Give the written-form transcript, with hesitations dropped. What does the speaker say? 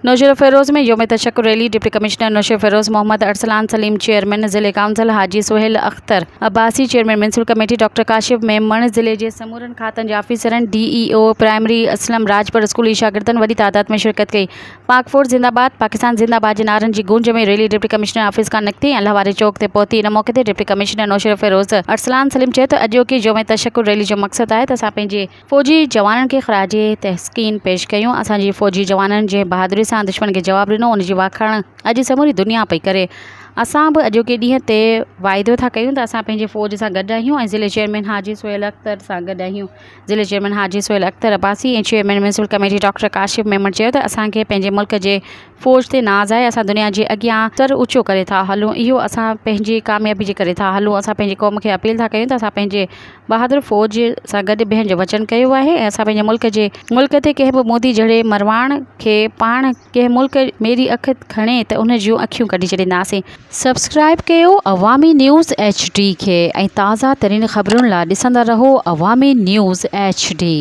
نوشهروفيروز ۾ يوم تشڪر rally, deputy commissioner Naushahro Feroze Muhammad Arsalan Saleem, chairman ضلعي council Haji Sohail Akhtar Abbasi, chairman municipal committee doctor Kashif Memon, ضلعي جي سمورن کاتن جي آفيسرن، D E O primary Aslam Rajpar اسڪولي شاگردن وڏي تعداد ۾ شرڪت ڪئي. پاڪ فوج زنده باد، پاڪستان زنده باد جي نعرن جي گونج ۾ ريلي ڊپٽي ڪمشنر آفيس کان نڪتي ۽ الله واري چوڪ تي پهتي. ان موقعي تي ڊپٽي ڪمشنر نوشهروفيروز ارسلان سليم چيو ته اڄوڪي يوم تشڪر ريلي جو مقصد آهي ته اسان پنهنجي فوجي جوانن کي خراج تحسين پيش ڪيون، اسان جي فوجي جوانن جنهن بهادري سان دشمن کي جواب ڏنو ان جي واکاڻ اڄ سموري دنيا پئي ڪري، اسان به اڄوڪي ڏينهن تي واعدو ٿا ڪيون ته اسان پنهنجي فوج سان گڏ آهيون ۽ ضلعي چيئرمين حاجي سهيل اختر سان گڏ آهيون، ضلعي chairman Haji Sohail Akhtar Abbasi ۽ chairman municipal committee doctor Kashif Memon چيو ته اسان کي پنهنجي ملڪ جي فوج تي ناز آهي، اسان دنيا جي اڳيان سر اوچو ڪري ٿا هلون، اهو اسان پنهنجي ڪاميابي جي ڪري ٿا هلون، اسان پنهنجي قوم کي اپيل ٿا ڪيون ته اسان پنهنجي بهادر فوج سان گڏ بيهڻ جو وچن ڪيو آهي ۽ اسان پنهنجي ملڪ جي ملڪ تي ڪنهن به مودي جهڙي مرواڻ کي پاڻ ڪنهن ملڪ ميري اک کڻي ته ان جون اکيون ڪڍي ڇڏينداسين. سبسڪرائب ڪيو عوامي نيوز ايڇ ڊي کي ۽ تازه ترين خبرن لا ڏسندا رهو عوامي نيوز ايڇ ڊي.